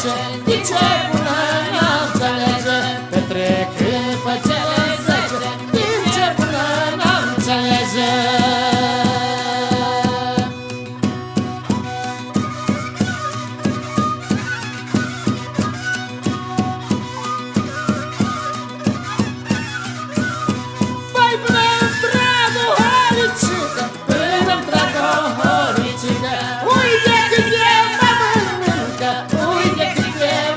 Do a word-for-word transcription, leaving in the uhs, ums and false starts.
Di ce bunã n-am ts-alege, petrecã-nj pe cele zece, di ce bunã n-am ts-alege. Pãi pãnã ntragã horicicã, pãnã ntragã horicicã, uite cãt e, mamã, mãncã, uite cãt e,